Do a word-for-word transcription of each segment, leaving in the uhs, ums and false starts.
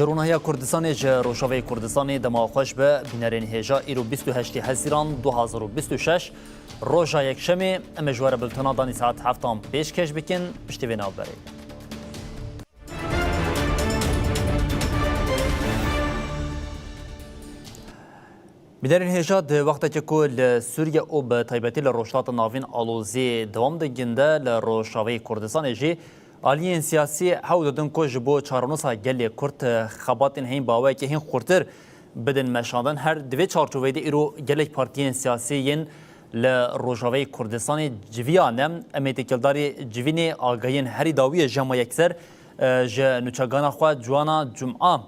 Ji Ronahiya Kurdistanê ji Rojavayê Kurdistanê dema xweş be, bînerên hêja îro bîst û heştê Hezîran du hazar û bîst û şeş, roja yekşemê, em ê ji we re biltena danî saet heftan pêşkêş bikin, piştî vê navberê. Bînerên hêja di wextekê ku li Sûriye û bi taybetî li Rojhilata Navîn alozî dewam digin de, li Rojavayê Kurdistanê jî aliyên siyasî hewl didin ku ji bo çarenûsa gelê Kurd xebatên heyîn bi awayekî hîn xurtir bidin meşandin. Her di vê çarçoveyê de îro gelek partiyên siyasî yên li Rojavayê Kurdistanê civiya ne. Em ê têkildarî civînê agahiyên herî dawiyê ji hema yekser, e, ji nûçegana xwe Ciwana Cuma,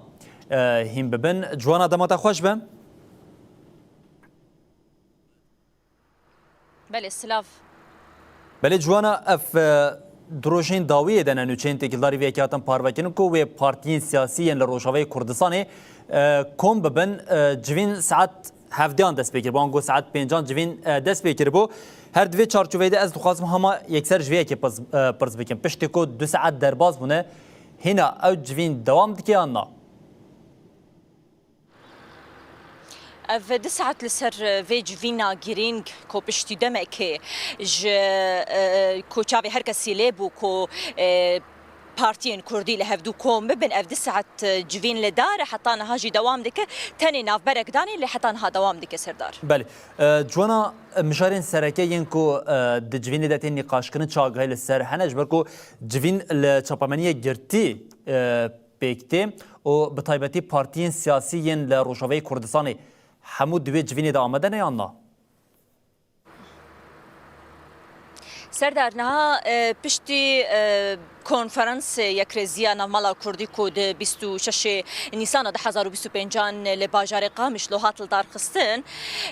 e, hîn bibin. Ciwana, dema te xweş be. Belê, silav. Belê Ciwana, ev, e, di rojên dawiyê de ne nûçeyên têkildarî vê yekê hatin parvekirin ku wê partiyên siyasî yên li Rojavayê Kurdistanê, e, kom bibin, e, civîn saet hevdeyan dest pê kiribû, ango saet pêncan civîn, e, dest pê kiribû. Her di vê çarçoveyê de ez dixwazim hema yekser ji vê yekê pirs, e, pirs bikim. Piştê ku du saet derbas bûne, hîna ew civîn dewam dike yan na? Ev du saet li ser vê civîna girîng ku piştî demekê ji, e, ku çavê her kesî lê bû ku, e, partiyên kurdî li hevdû kom bibin, ev du saet, e, civîn li dar e, heta niha jî dewam dike. Tenê navberek danî, lê heta niha dewam dike, Serdar. Belê. E, Ciwana, e, mijarên sereke yên ku, e, di civînê de tên nîqaşkirin, çi agahî li ser hene, ji ber ku civîn li çapemeniyê girtî, e, pêk tê û bi taybetî partiyên siyasî yên li Rojavayê Kurdistanê hemû di wê civînê de amade ne yan na? Serdar, niha, e, piştî, e, konferans Yekrêziya Navmala Kurdî ku di bîst û şeşê Nîsana du hezar û bîst û pêncan li bajarê Qamişlo hat li darxistin,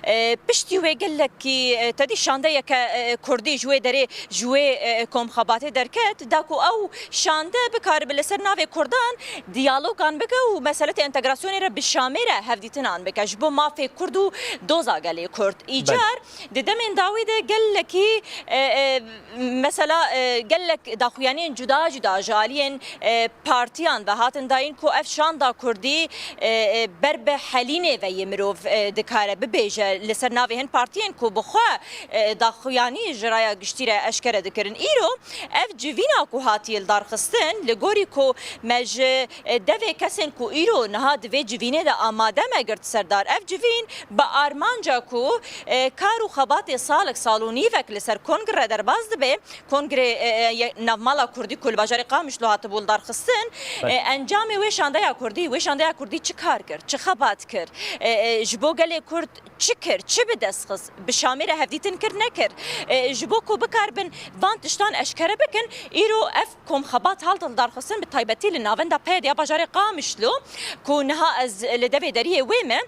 e, piştî wê gelekî, e, tedî şandeyeke, e, kurdî ji wê derê, ji wê, e, komxebatê derket, da ku ew şande bikaribe li ser navê kurdan diyalogan bike û meseleta entegrasyonê re bi Şamê re hevdîtinan bike ji bo mafê kurd û doza gelê kurd. Belê. Îcar di demên dawî de gelekî, e, e, mesela, e, gelek daxuyaniyên cuda cuda ji aliyên, e, partiyan ve hatin dayîn ku ev şanda kurdî, e, e, ber bi helînê ve yê mirov, e, dikare bibêje li ser navê hin partiyên ku bi xwe, e, daxuyanî ji raya giştî re eşkere dikirin. Îro ev civîna ku hatiye lidarxistin, li gorî ku me ji, e, devê kesên ku îro niha di vê civînê de amade me girt, Serdar, ev civîn bi armanca ku, e, kar û xebatê salek, sal û nîvek li ser kongre derbas dibe, kongrê, e, e, ye-, navmala kurdî ku li bajarê Qamişlo hatibû lidarxistin, Belê. E, encamê wê şandeya kurdî, wê şandeya kurdî çi kar kir, çi xebat kir, e, e, ji bo gelê kurd çi kir, çi bi dest xist, bi Şamê re hevdîtin kir, nekir, e, ji bo ku bikaribin van tiştan eşkere bikin, îro ev komxebat hat lidarxistin, bi taybetî li navenda P Y D ya bajarê Qamişlo ku niha ez li devê deriyê wê me.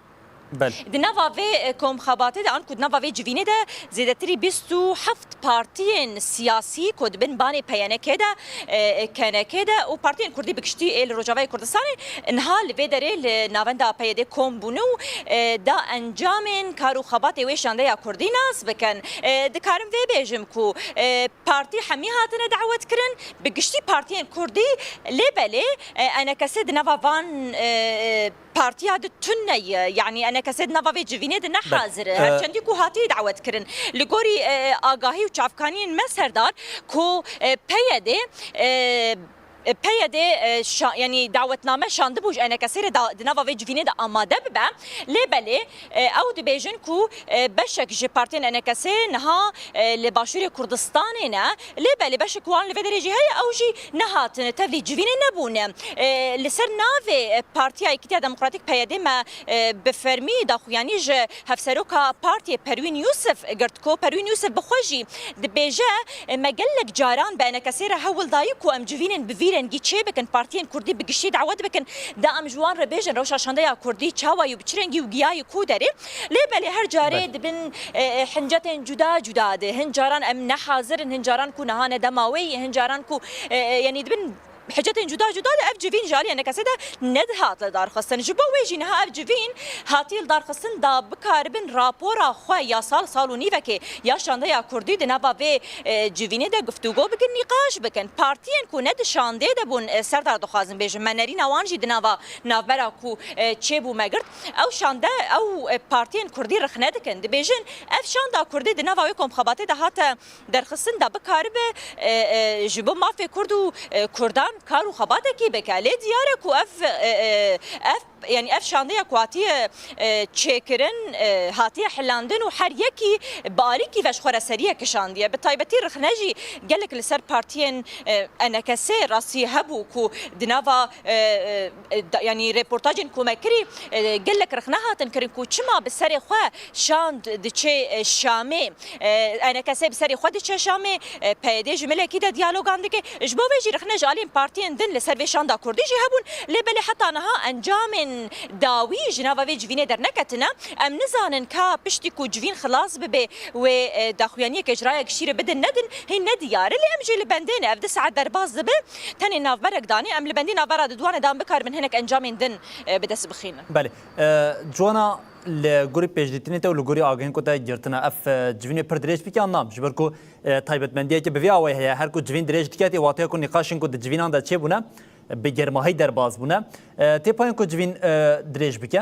Belê. Di nava vê, e, komxebatê de, an ku di nava vê civînê de zêdetirî bîst û heft partiyên siyasî ku di bin banê P Y N K de, e, e, K N K de û partiyên kurdî bi giştî ê li Rojavayê Kurdistanê niha li vê derê li navenda P Y D kom bûne û, e, da encamên kar û xebatê wê şandeya kurdî nas bikin. E, dikarim vê bêjim ku, e, partî hemî hatine dawet kirin, bi giştî partiyên kurdî, lê belê, e, enekesê di nava van, e, e, partiya di tune ye. Yanî enekesê di nava vê civînê di ne Be-, hazir e. e, Her çendî ku hatiye dawet kirin. Li gorî, e, agahî û çavkaniyên me, Serdar, ku, e, P Y D, e, e, P Y D, e, şa-, yanî dawetname şandibû ji enekesê re da-, di nava vê civînê de amade bibe. Lê belê, e, ew dibêjin ku, e, beşek ji partiyên enekesê niha, e, li Başûrê Kurdistanê ne. Lê belê beşek wan li vê derê jî heye, ew jî nehatine, tevlî civînê nebûne. E, li ser navê, e, Partiya Yekîtiya Demokratîk P Y D me, e, bi fermî daxuyanî ji hevseroka partiyê Perwîn Yûsif girt ku Perwîn Yûsif bi xwe jî dibêje, e, me gelek caran bi enekesê re hewl dayî ku em civînên bi vî rengî çêbikin, partiyên kurdî bi giştî dawet bikin, da em ji wan re bêjin rewşa şandeya kurdî çawa ye û bi çi rengî û giya ye ku derê. Lê belê her carê Belê. dibin, e, e, hincetên cuda cuda de. Hin caran em ne hazir in, hin caran ku niha ne dema wê ye, hin caran ku, e, e, yanî dibin Hicetên cuda cuda de ev civîn ji alî enekesê de nedihat li darxistin. Ji bo wê jî niha ev civîn hatiye li darxistin da bikaribin rapora xwe ya sal, sal û nîvekê ya şandeya kurdî di nava vê, e, civînê de guftûgo bikin, nîqaş bikin. Partiyên ku ne di şandê de bûn, e, Serdar dixwazim bêjim, me nerîna wan jî di nava navbera ku, e, çêbû me girt. Ew şande, ew, e, partiyên kurdî rixne dikin. Dibêjin, ev şanda kurdî di nava wê komxebatê de hate derxistin da bikaribe, e, e, ji bo mafê kurd û, e, kurdan kar û xebatekî bike. Lê diyar e ku ev, e, e, ev, yanî ev şandeya ku hatiye, e, çêkirin, e, hatiye hilandin û her yekî bi alîkî ve ji xwe re seriye kişandiye. Bi taybetî rixne jî gelek li ser partiyên, e, enekesê rastî hebû ku di nava, e, e, e, da, yanî reportajên ku me kirî, e, gelek rixne hatin kirin ku çima bi serê xwe şand diçe, e, Şamê. E, enekesê bi serê xwe diçe Şamê, e, P Y D ji milekî de diyalogan dike. Ji bo vê jî rixne ji aliyên partiyên din li ser vê şanda kurdî jî hebûn. Lê belê heta niha encamên dawî ji nava vê civînê derneketine. Em nizanin ka piştî ku civîn xilas bibe wê, e, daxuyaniyeke ji raya giştî re bidin nedin, hîn ne diyar e. Lê em jî li bendê ne. Ev du saet derbas dibe. Tenê navberek danê. Em li bendî navbera diduane dan bikaribin hinek encamên din, e, bi dest bixînin. Belê. E, Ciwana, li gorî pêşdîtinê te û li gorî agahiyên ku te girtine, ev, e, civînê pir dirêj bike an na? Ji ber ku, e, taybetmendiyeke bi vî awayî heye, her ku civîn dirêj dike, tê wateya ku nîqaşên ku di civînan de çêbûne, bi germahî derbas bûne. E, tê payên ku civîn, e, dirêj bike?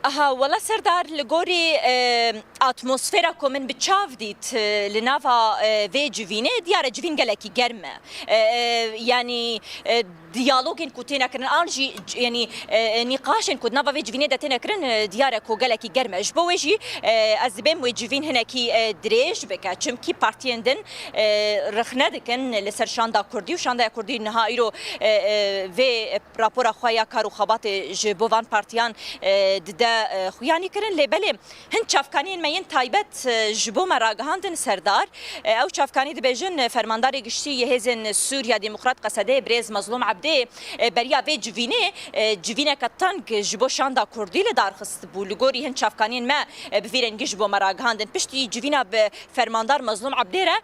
Aha, wela Serdar, li gorî, e, atmosfera ku min bi çav dît, e, li nava, e, vê civînê, diyar e civîn gelekî germ e. E, e, yanî, e, diyalogên ku têne kirin, an jî c-, yanî, e, e, nîqaşên ku di nava vê civînê de têne kirin, e, diyar e ku gelekî germ e. Ji bo wê jî, e, ez dibêm wê civîn hinekî, e, dirêj bike. Çimkî partiyên din, e, rixne dikin li ser şanda kurdî û şandaya kurdî niha îro, e, e, vê rapora xwe ya kar û xebatê ji bo van partiyan, e, dide, e, xuyanî kirin. Lê belê hin çavkaniyên me yên taybet, e, ji bo me ragihandin Serdar. E, ew çavkanî dibêjin, e, fermandarê giştî yê Hêzên Sûriya Demokrat, Qesedê, birêz Mezlûm Ebdê, e, beriya vê civînê, e, civîneke teng ji bo şanda kurdî li dar xistibû. Li gorî hin çavkaniyên me, e, bi vî rengî ji bo me ragihandin. Piştî civîna bi fermandar Mezlûm Ebdê re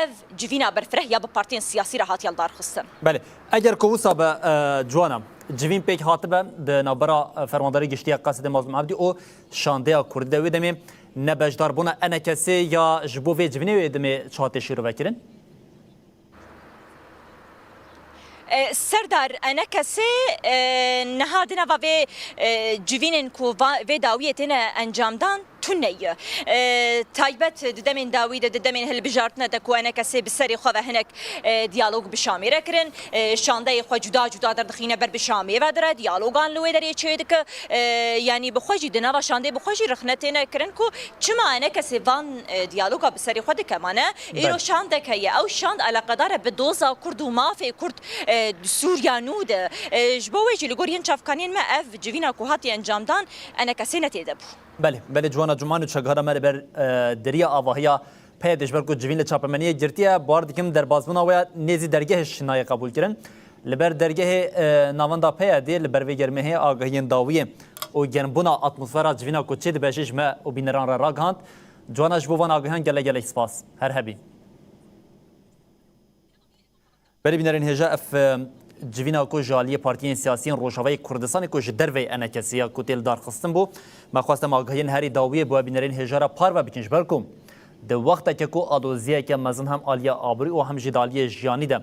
ev civîna berfireh ya bi partiyên siyasî re hatiye li dar xistin. Belê. Eger ku wisa be, e, Ciwana, civîn pêk hatibe di navbera, e, fermandarê giştî ya Qesedê Mezlûm Ebdî û şandeya kurdî de, wê demê nebeşdarbûna enekesê ya ji bo vê civînê wê demê çi hate şîrove kirin? E, Serdar, enekesê, e, niha di nava vê, e, civînên ku va-, vê dawiyê têne encamdan tune ye. E, taybet di demên dawî de, di demên hilbijartine de ku enekesê bi serê xwe ve hinek, e, diyalog bi Şamê re kirin, e, şandeyê xwe cuda cuda derdixîne ber bi Şamê ve dire, diyalogan li wê derê çêdike. E, yanî bi xwe jî di nava şandê bi xwe jî rixne têne kirin ku çima enekesê van, e, diyaloga bi serê xwe dike. Mane, îro Belê. şandek heye. Ew şand eleqedar e bi doza kurd û mafê kurd, e, di Sûriya nû de. E, ji bo wê jî li gor yên çavkaniyên me ev civîna ku hatiye encamdan enekesê ne tê de bû. Belê, belê, Ciwana Cuma, nûçegihara me li ber, e, deriya avahiya P Y D, ji ber ku civîn li çapemeniyê girtiye, bawer dikim derbasbûna wê ya nêzî dergehê jî nayê qebûlkirin. Li ber dergehê, e, navenda P Y D, li ber vê germehê agahiyên dawiyê û germbûna atmosfera civîna ku çêdibe jî ji me û bîneran re ragihand. Ciwana, ji bo van agahiyan gelek gelek spas. Her hebî. Belê bînerên hêja, ev, e, civîna ku ji aliyê partiyên siyasiyên Rojavayê Kurdistanê ku ji derveyê enekesê ya ku tê lidarxistin bû, me xwest em agahiyên herî dawiyê bi we bînerên hêja re parve bikin, ji ber ku di wexteke ku aloziyeke mezin hem aliya aborî û hem jî di aliyê jiyanî de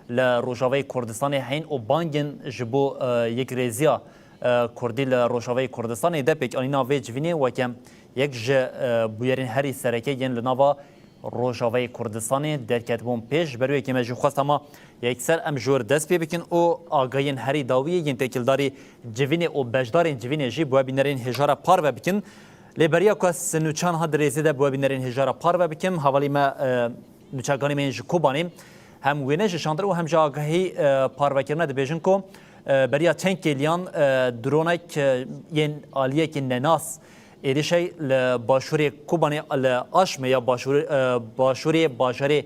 li Rojavayê Kurdistanê heyîn û bangên ji bo, e, yekrêziya, e, Kurdî li Rojavayê Kurdistanê de pêkanîna vê civînê weke yek ji, e, bûyerên herî sereke yên li nava Rojavayê Kurdistanê derketibûn pêş. Ji ber wê yekê me jî xwest hema yekser em ji wir dest pê bikin û agahiyên herî dawiyê yên têkildarî civînê û beşdarên civînê jî bi we bînerên hêja re parve bikin. Lê beriya ku ez nûçan ha di rêzê de bi we bînerên hêja re parve bikim, hevalî me, e, nûçeganê me yên ji Kobanê hem wêne jî şandin û hem jî agahî, e, parvekirine dibêjin ku, e, beriya çend kêliyan, e, dronek, e, yên aliyekî nenas êrişek li başûrê Kobanê, li Aşmê ya başûrê, e, başûrê bajarê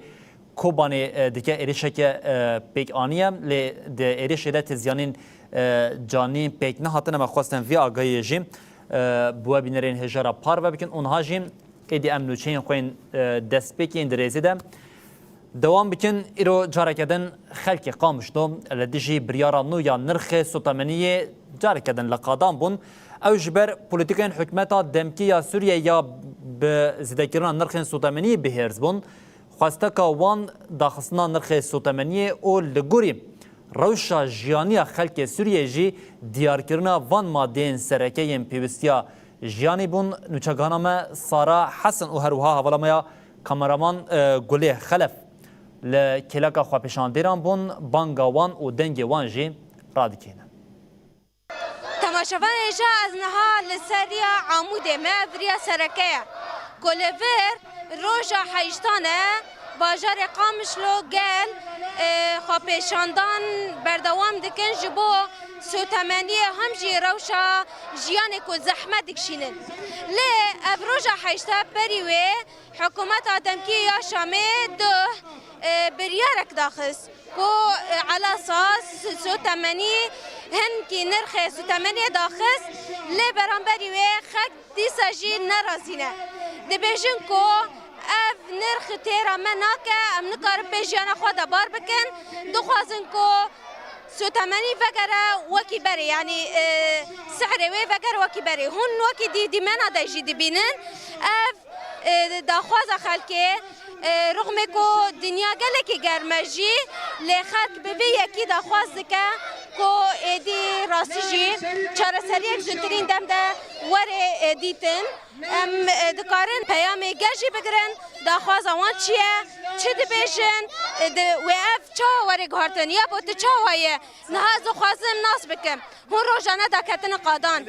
Kobanê, e, dike êrişeke, e, pêk aniye, lê di êrişê de ti ziyanên, e, canî pêk nehatine. Me xwestin vî agahiyê jî, e, bi we bînerên hêja re parve bikin. Û niha jî êdî em nûçeyên xwe yên, e, destpêkê yên di rêzê de Dewam bikin, îro careke din xelkê Qamişlo li dijî biryara nû ya nirxê sotemeniyê careke din li qadan bûn. Ew ji ber polîtîkên hikûmeta demkî ya Sûriyeyê ya bi zêdekirina nirxên sotemeniyê bihêrs bûn. Xwesteka wan daxistina nirxê sotemeniyê û li gorî rewşa jiyaniya xelkê Sûriyeyê jî diyarkirina van madeyên sereke yên pêwîstiya jiyanê bûn. Nûçegihana me Sara Hesen û her wiha hevala me ya kameraman, e, Gulê Xelef li kêleka xwepêşandêran bûn, banga wan û dengê wan jî radikêne. Temaşevanê hêja, ez niha li ser riya Amûdê me, ev riya sereke ye. Ku li vir roja heyştan e, bajarê Qamişlo gel, e, xwepêşandan berdewam dikin ji bo sotemeniyê hem jî rewşa jiyanê ku zehmet dikişînin. Lê ev roja heyşt e, berî wê hikûmeta demkî ya Şamê duh, e, biryarek daxist ku, e, elasas sotemenî, hinkî nirxê sotemeniyê daxist, lê beramberî wê xelk dîsa jî nerazî ne. Dibêjin ku ev nirx têra me nake, em nikarin pê jiyana xwe de bar bikin. Dixwazin ku sotemenî vegere wekî berê, yanî, e, sihrê wê vegere wekî berê. Hûn wekî dî-, dîmena de jî dibînin. Ev, e, daxwaza xelkê, e, rixmê ku dinya gelekî germ e jî, lê xelk bi vê yekî daxwaz dike ku êdî rastî jî çareseriyek zûtirîn dem de were, e, dîtin. Em, e, dikarin peyamê gel jî bigirin, daxwaza wan çi ye, çi dibêjin, e, di, wê ev çawa were guhartin, ya bo tu çawa ye? Niha ez dixwazim nas bikim. Hûn rojane daketine qadan.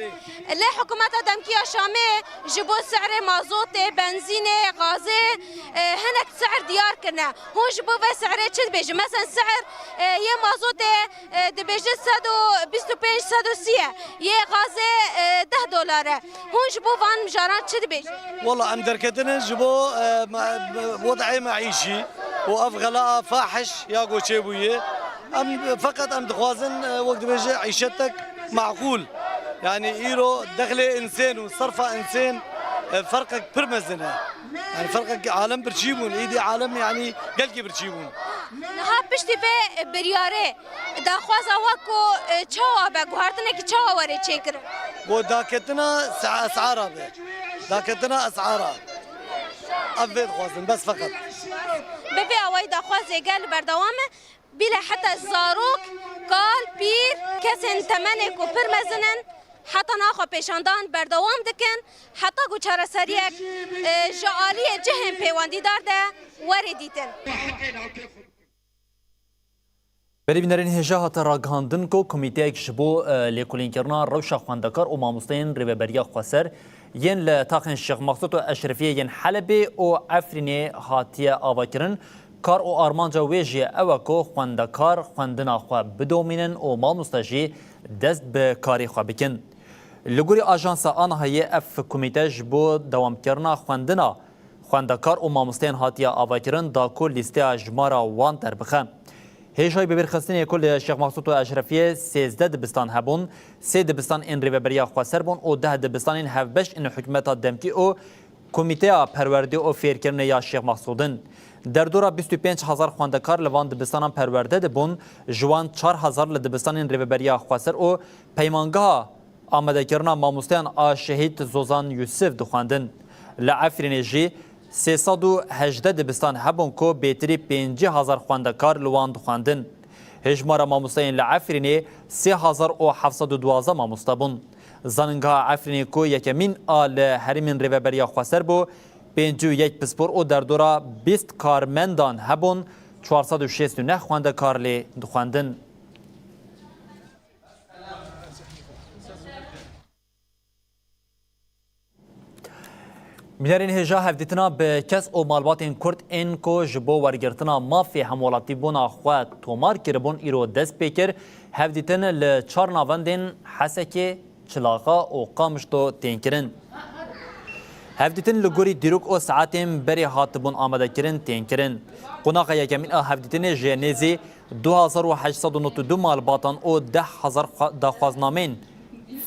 Lê hikûmeta demkî ya Şamê ji bo si'rê mazotê, benzînê, gazê, e, hinek si'r diyar kirine. Hûn ji bo vê si'rê çi dibêjin? Mesela si'r, e, yê mazotê, e, dibêjin sed û bîst û pênc, sed û sî ye. Yê gazê, e, deh dolar e. Hûn ji bo van mijaran çi dibêjin? Wela em derketine ji bo, e, me-, me-, wed'ê meîşî û ev xelaa fahiş ya ku çêbûye. Em feqet em dixwazin, e, wek dibêje îşetek maqûl. Yanî îro dexlê insên û serfa insên, e, ferqek pir mezin e. Yanî ferqek alem birçî bûn, îdî alem yanî gelkî birçî bûn. Niha piştî vê biryarê daxwaza we ku, e, çawa be, guhartinekî çawa were çêkirin? Ku daketina sa-, es'ara be. Daketina es'ara. Ev vê dixwazin, bes feqet. Bi vê awayî daxwazê gel berdewam e. Bîle heta zarok, kal, pîr, kesên temenê ku pir mezin in, heta niha xwepêşandan berdewam dikin, heta ku çareseriyek, e, ji aliyê cihên pêwendîdar de were dîtin. Berî bînerên hêja hate ragihandin ku komîteyek ji bo, e, lêkolînkirina rewşa xwendekar û mamosteyên Rêveberiya Xweser yên li taxên Şêx Mexsûd û Eşrefiyê yên Helebê û Efrînê hatiye avakirin. Kar û armanca wê jî ew e ku xwendekar xwendina xwe bidomînin û mamoste jî dest bi karê xwe bikin. Li gorî ajansa Anahayê ev komîte ji bo dewamkirina xwendina xwendekar û mamosteyên hatiye avakirin da ku lîsteya jimara wan derbixe. Hêjayî bibîrxistinê ku li Şêx Mexsûd û Eşrefiyê sêzdeh dibistan hebûn, sê dibistan ên Rêveberiya Xweser bûn û deh dibistanên hevbeş ên hikûmeta demkî û Komîteya Perwerdê û Fêrkirinê ya Şêx Mexsûd in. Derdora bîst û pênc hezar xwendekar li van dibistanan perwerde dibûn, ji wan çar hezar li dibistanên Rêveberiya Xweser û Peymangeha Amadekirina Mamosteyan a Şehîd Zozan Yûsif dixwendin. Li Efrînê jî sê sed û hejdeh dibistan hebûn ku bêtirî pêncî hezar xwendekar li wan dixwendin. Hêjmara mamosteyên li Efrînê sê hezar û heft sed û duwazdeh mamoste bûn. Zanîngeha Efrînê ku yekemîn a li herêmên Rêveberiya Xweser bû, pêncî û yek pispor û derdora bîst karmendan hebûn, çar sed û şêst û neh xwendekar lê dixwendin. Bînerên hêja hevdîtina bi kes û malbatên Kurd ên ku ji bo wergirtina mafê hemwelatîbûna xwe tomar kiribûn, îro dest pê kir. Hevdîtin li çar navendên Hesekê, Çilaxa û Qamişlo tên kirin. Hevdîtin li gorî dîrok û saetên berê hatibûn amadekirin tên kirin. Qonaxa yekemîn a hevdîtinê ji nêzî du hezar û heşt sed û nod û du malbatan û deh hezar xwe-, daxwaznameyên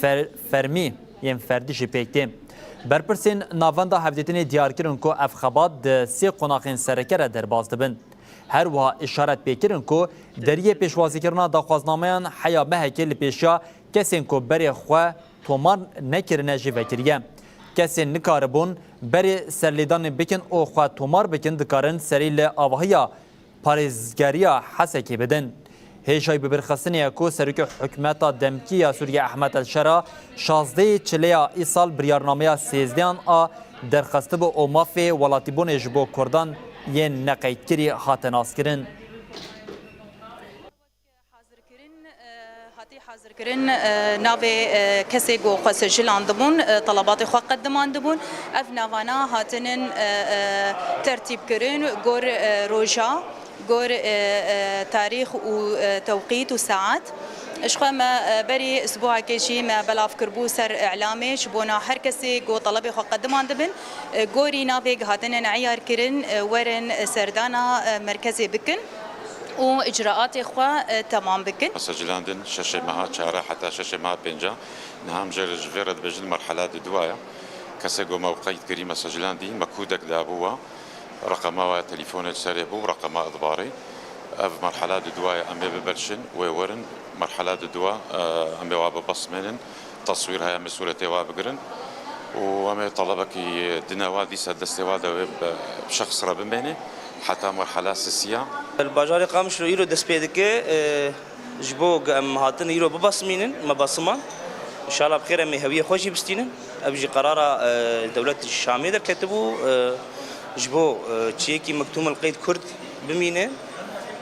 fer-, fermî yên ferdî jî pêk tê. Berpirsên navenda hevdîtinê diyar kirin ku ev xebat di sê qonaxên sereke re derbas dibin. Her wiha îşaret pê kirin ku deriyê pêşwazîkirina daxwaznameyan heya mehekê li pêşiya kesên ku berê xwe tomar nekirine jî vekiriye. Kesên nikaribûn berê serlêdanê bikin û xwe tomar bikin, dikarin serî li avahiya parêzgeriya Hesekê bidin. Hêjayî bibîrxistinê ye ku serokê hikûmeta demkî ya Sûriyê Ehmed El Şera şazdehê çileya îsal biryarnameya sêzdehan a derxistibû û mafê welatîbûnê ji bo Kurdan yên neqeydkirî hate naskirin. Hazirkirin, e, hatî hazirkirin, e, navê, e, kesê ku xwe sejilandibûn, e, telebatê xwe qedimandibûn. Ev navana hatinin, e, e, tertîb kirin gor, e, roja, gor, e, e, tarîx û, e, tewqît û saet. Ji xwe me, e, berî isbuhekê jî me belav kiribû ser îlamê, ji bona her kesê ku telebê xwe qedimandibin, e, gorî navê hatinin eyar kirin, e, werin, e, serdana, e, merkezê bikin û icraatê xwe, e, temam bikin. Mesejilandin şeşê meha çara heta şeşê meha pênca. Niha em jê re ji vê re dibêjin merhela dudua ye. Kesê ku me qeyd kirî mesejilandî, me kûdek dabû we. Reqema we ya telîfonê li serê bû, reqema Idbarê. Ev merhela dudua ye, em ê biberşin, wê werin. Merhela dudua, e, em ê wa bibesmênin. Teswîr heye, em ê sûretê wa bigirin. Û em ê telebekî dine wa dîsa destê wa de wê bi şexs re bimêne heta merhela sisiya. Li bajarê Qamişlo îro dest pê dike, e, ji bo ku em hatin îro bibesmînin, me besiman. Înşallah bi xêr em ê hewiyê xwe jî bistînin. Ev jî qerara, e, dewlet Şamê derketibû, e, ji bo, e, çiyekî mektûm el qeyd Kurd bimîne,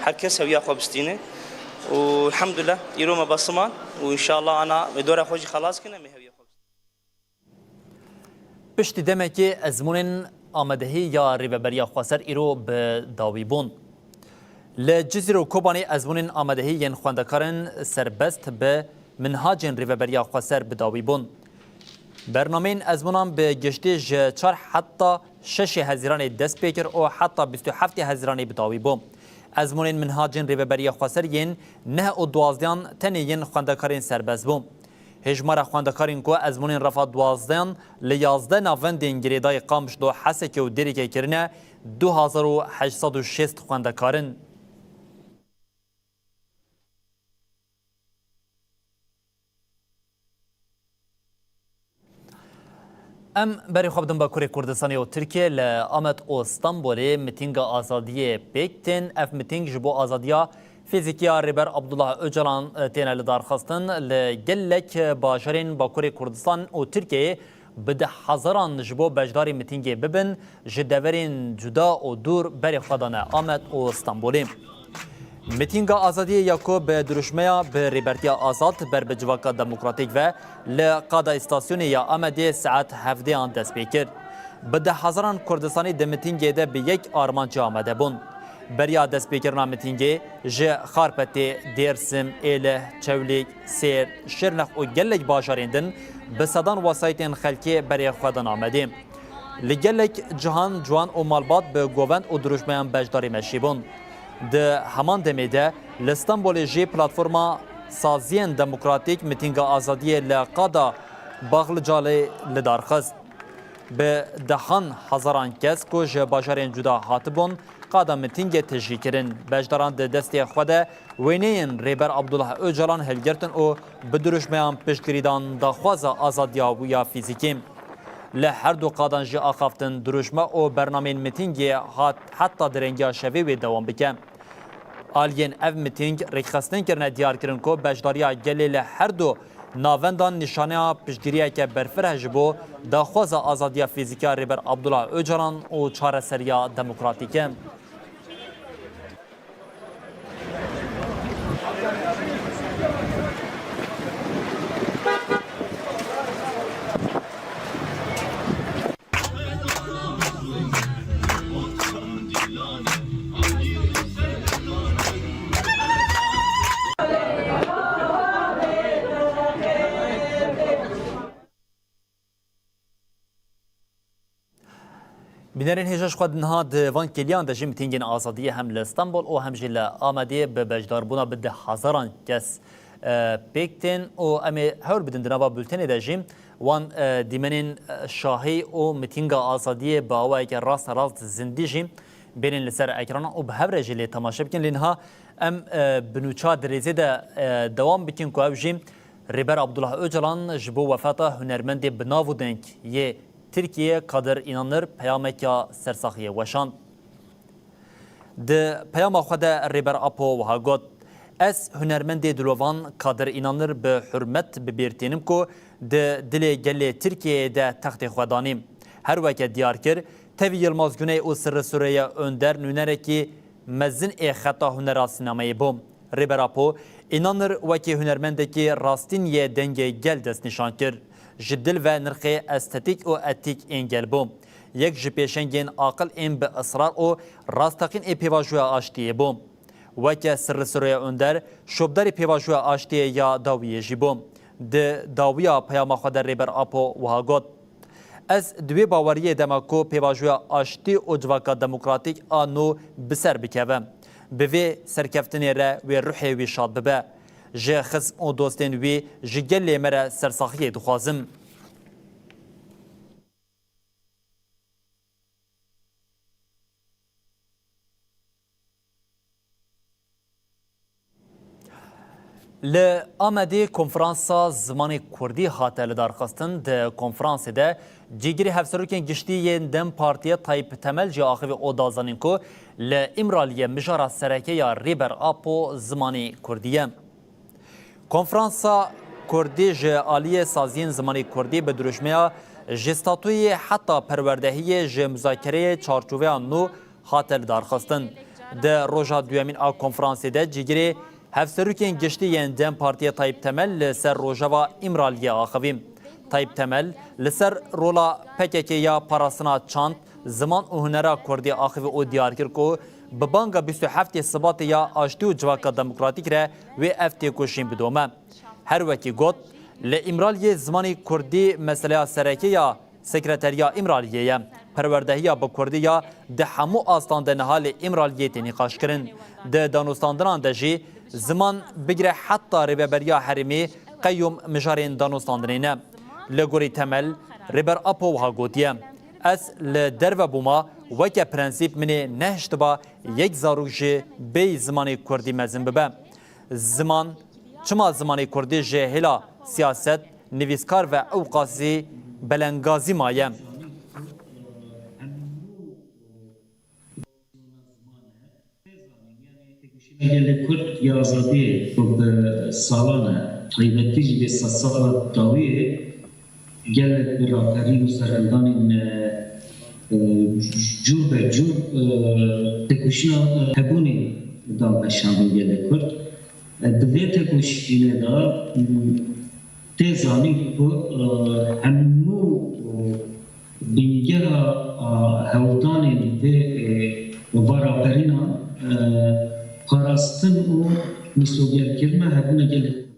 her kes hewiya xwe bistîne. Û elhamdulillah, îro me besiman û înşallah ana me dora xwe jî xelas kin, em ê hewiya xwe bistînin. Piştî demekê ezmûnên amadehî ya Rêveberiya Xweser îro bi dawî bûn. Li Cizîr û Kobanê ezmûnên amadehî yên xwendekarên serbest bi minhacên Rêveberiya Xweser bi dawî bûn. Bernameyên ezmûnan bi giştî ji çar heta şeşê Hezîranê dest pê kir û heta bîst û heftê Hezîranê bi dawî bû. Ezmûnên minhacên Rêveberiya Xweser yên neh û duwazdehan tenê yên xwendekarên serbest bû. Hêjmara xwendekarên ku ezmûnên refa duwazdehan li yazdeh navendên girêdayî Qamişlo, Hesekê û Dêrikê kirine du hezar û heşt sed û şêst xwendekar in. Em berê xwe bidin Bakurê Kurdistanê û Tirkiye. Li Amed û Stenbolê mitînga azadiyê pêk tên. Ev mitîng ji bo azadiya fîzîkî ya Rêber Abdullah Ocalan, e, têne lidarxistin. Li gelek bajarên Bakurê Kurdistan û Tirkiyeyê bi deh hezaran ji bo beşdarî mitîngê bibin, ji deverên cuda û dûr berê xwe dane Amed û Stenbolê. Mitînga azadiyê ya ku bi dirûşmeya bi Rêbertiya Azad ber bi Civaka Demokratîk ve li qada îstasyonê ya Amedê saet hevdêyan dest pê kir. Bi deh hezaran Kurdistanî di mitîngê de bi yek armancê amade bûn. Beriya destpêkirina mitîngê ji Xarpetê, Dêrsim, Êlih, Çewlîg, Sêr, Şirnex û gelek bajarên din bi sedan wesayîtên xelkê berê xwe dan Amedê. Li gelek cihan ciwan û malbat bi govend û dirûşmeyan beşdarî meşî bûn. Di heman demê de li Stenbolê jî platforma Saziyên Demokratîk mitînga azadiyê li qada Baxlicalê li dar xist. Bi dehan hezaran kes ku ji bajarên cuda hatibûn, qada mitîngê tijî kirin. Beşdaran di destê xwe de wêneyên Rêber Abdullah Ocalan hilgirtin û bi dirûşmeyan piştgirî dan daxwaza azadiya wî ya fîzîkî. Li her du qadan jî axaftin dirûşme û bernameyên mitîngê hat heta direngiya şevê wê dewam bike. Aliyên ev mitîng rêkxistin kirine diyar kirin ku beşdariya gelê li her du navendan nîşaneya piştgiriyeke berfireh ji bo daxwaza azadiya fîzîkî ya Rêber Abdullah Ocalan û çareseriya demokratîk e. Bînerên hêja, ji xwe niha di van kêliyan de jî mitîngên azadiyê hem li Stenbol û hem jî li Amedê bi beşdarbûna bi deh hezaran kes, e, pêk tên û em ê hewr bidin di nava bultenê de jî wan, e, dîmenên, e, şahî û mitînga azadiyê bi awayeke rasterast zindî jî Bêrên li ser ekranan û bi hev re jî lê temaşe bikin. Lê niha em, e, bi nûça dirêzê de, e, dewam bikin ku ew jî Rêber Abdullah Ocalan ji bo wefata hunermendê bi nav û deng yê Tirkiyeyê Kadir Înanir peyameke sersaxiyê weşand. Di peyama xwe de Rêber Apo wiha got, Ez hunermendê dilovan Kadir Înanir bi hurmet bi bîr tînim ku di dilê gelê Tirkiyeyê de textê xwe danî. Her weke diyar kir, tevî Yilmaz Guney û Sirri Süreyya Önder nûnerekî mezin ê xeta hunera sînemayê bû. Rêber Apo, Înanir wekî hunermendekî rastîn yê dengê gel destnîşan kir. Ji dil ve nirxê estetîk û etîk ên gel bû. Yek ji pêşengên aqil ên bi israr û rasteqîn ê pêvajoya aştiyê bû. Weke Sirri Süreyya Önder, şopdarê pêvajoya aştiyê ya dawiyê jî bû. Di dawiya peyama xwe de Rêber Apo wiha got, Ez di wê baweriyê de me ku pêvajoya aştî û civaka demokratîk a nû bi ser bikeve. Bi vê serkeftinê re wê ruhê wî şad bibe. Ji xizm û dostên wî ji gelê me re sersaxiyê dixwazim. Li Amedê konferansa zimanê kurdî hate lidarxistin. Di konferansê de cîgirê hevserokên giştî yên DEM Partiyê Tayyip Temel jî axivî û da zanîn ku li Îmraliyê mijara sereke ya Rêber Apo zimanê kurdî ye. Konferansa Kurdî ji aliyê saziyên zimanê kurdî bi dirûşmeya Ji statûyê heta perwerdehiyê ji muzakereyê çarçoveya nû hate lidarxistin. Di roja duyemîn a konferansê de cîgirê hevserokên giştî yên DEM Partiyê Tayyip Temel li ser rojeva Îmraliyê axivî. Tayyip Temel li ser rola P K K ya parastina çand, ziman û hunera kurdî axivî û diyar kir ku bi banga bîst û heftê Sibatê ya aştî û civaka demokratîk re wê ev têkoşîn bidome. Her wekî got, li Îmraliyê zimanê kurdî meseleya sereke ya Sekreteriya Îmraliyê ye. Perwerdehiya bi kurdî ya di hemû astan de niha li Îmraliyê tê nîqaşkirin. Di danûstandinan de jî ziman bigire heta rêveberiya herêmê qeyûm mijarên danûstandinê ne. Li gorî Temel, Rêber Apo wiha gotiye, Ez li derve bûma, weke prensîp min ê nehiştiba yek zarok jî bêyî zimanê kurdî mezin bibe. Ziman, çima zimanê kurdî ji hêla siyaset, nivîskar ve ewqasî belengazî maye? Gelê Kurd ya azadiyê ku bi salan e, taybetî jî vê sedsala dawiyê gelek bi raperî û serhildanên, e, e, cûr be cûr, e, têkoşîna, e, hebûnê da veşandin gelê Kurd. E, di vê têkoşînê de, m, tê zanîn ku, e, hemû, e, Bingeha, a, hewldanên vê, e, va raperînan, e, parastin û mîsogerkirina hebûna gelê Kurd e.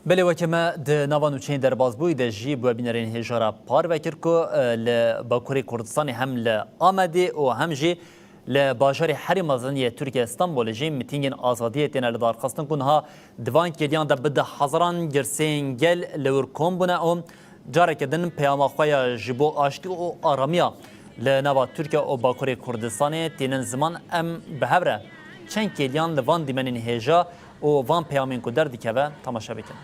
Belê, weke me di nava nûçeyên derbasbûyî de jî bi we bînerên hêja re parve kir ku, e, li Bakurê Kurdistanê hem li Amedê û hem jî Li bajarê herî mezin yê Tirkiye Stenbolê jî mitîngên azadiyê têne lidarxistin ku niha di van kêliyan de bi deh hezaran girseyên gel li wir kom bûne û careke din peyama xwe ya ji bo aştî û aramiya li nava Tirkiye û Bakurê Kurdistanê tînin ziman. Em bi hev re çend kêliyan li van dîmenên hêja û van peyamên ku derdikeve temaşe bikin.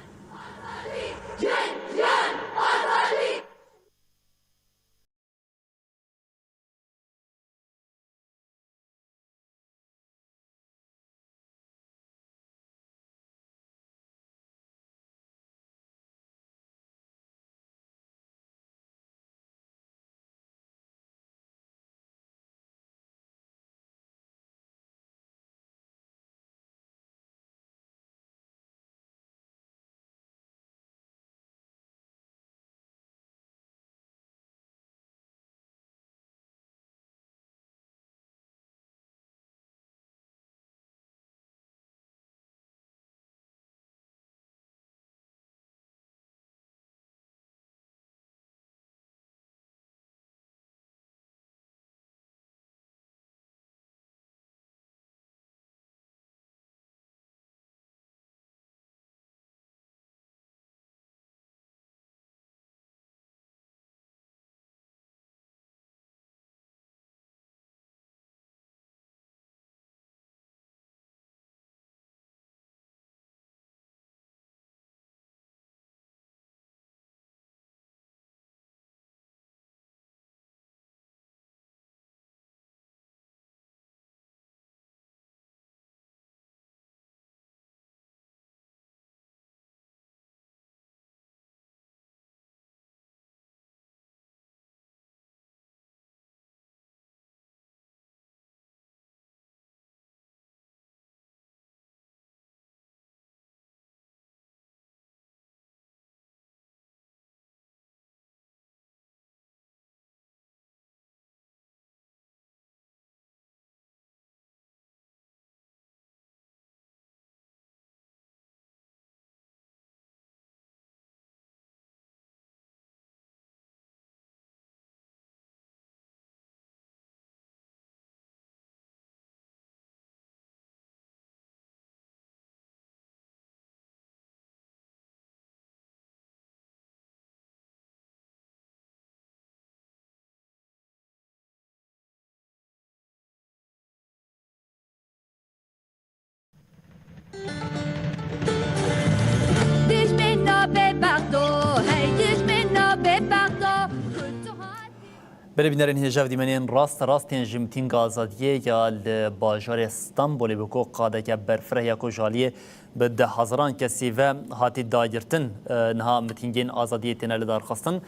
Belê bînerên hêja, ev dîmenên rast rast tên ji mitînga azadiyê ya li bajarê Stenbolê bi ku qadeke berfireh ya ku ji aliyê bi deh hezaran kesî ve hatî dagirtin, e, niha mitîngên azadiyê têne lidarxistin.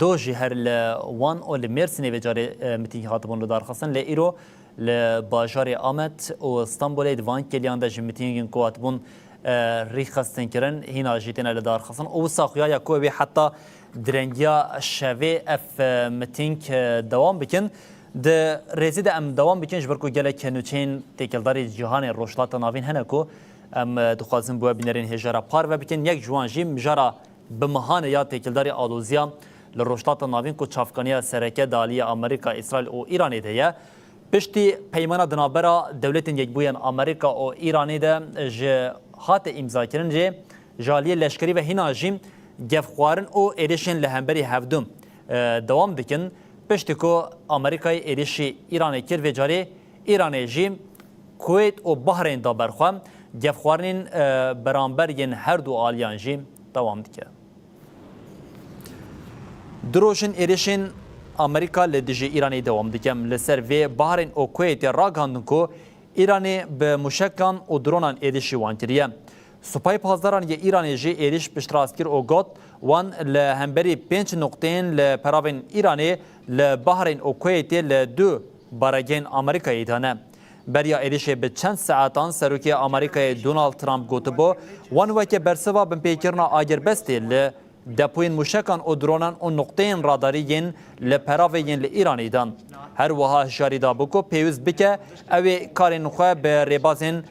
Doh jî her li Wan û li Mêrsînê vê carê, e, mitîng hatibûn lidarxistin. Lê îro li bajarê Amed û Stenbolê di van kêliyan de ji mitîngên ku hatibûn, e, rêxistin kirin, hîna jî têne lidarxistin. Û wisa xuya ya ku wê heta direngiya şevê ev, e, mitîng, e, dewam bikin. Di rêzê de em dewam bikin, ji ber ku gelek nûçeyên têkildarî cîhanê Rojhilata Navîn hene ku em, e, dixwazin bi we bînerên hêja re parve bikin. Yek ji wan jî mijara bi mihanê ya têkildarî aloziya li Rojhilata Navîn ku çavkaniya sereke di aliyê Amerîka, Îsraîl û Îranê de ye. Piştî peymana di navbera Dewletên Yekbûyên Amerîka û Îranê de ji hate îmzakirin jî, ji aliyê leşkerî ve hîna jî gefxwarin û êrişên li hemberî hevdû, e, dewam dikin. Piştî ku Amerîkayê êrişî Îranê kir, vê carê Îranê jî Kuweyt û Bahreyn da ber xwe, gefxwarinên, e, beramber yên her du aliyan jî dewam dike. Du rojin êrişên Amerîka li dijî Îranê dewam dike. Li ser vê Bahreyn û Kuweytê ragihandin ku Îranê bi muşekan û dronan êrişî wan kiriye. Supayê Pasdaran yê Îranê jî êrîş piştrast kir û got, wan li hemberî pênc nuqteyên li peravên Îranê li Bahreyn û Kuweytê li du baregehên Amerîkayê dane. Beriya êrişê bi çend saetan Serokê Amerîkayê Donald Trump gotibû, wan weke bersiva binpêkirina agirbestê li depoyên muşekan û dronan û nuqteyên radarî yên li peravê yên li Îranê dan. Her wiha hişyarî dabû ku pêwîst bike ew ê karên xwe bi rêbazên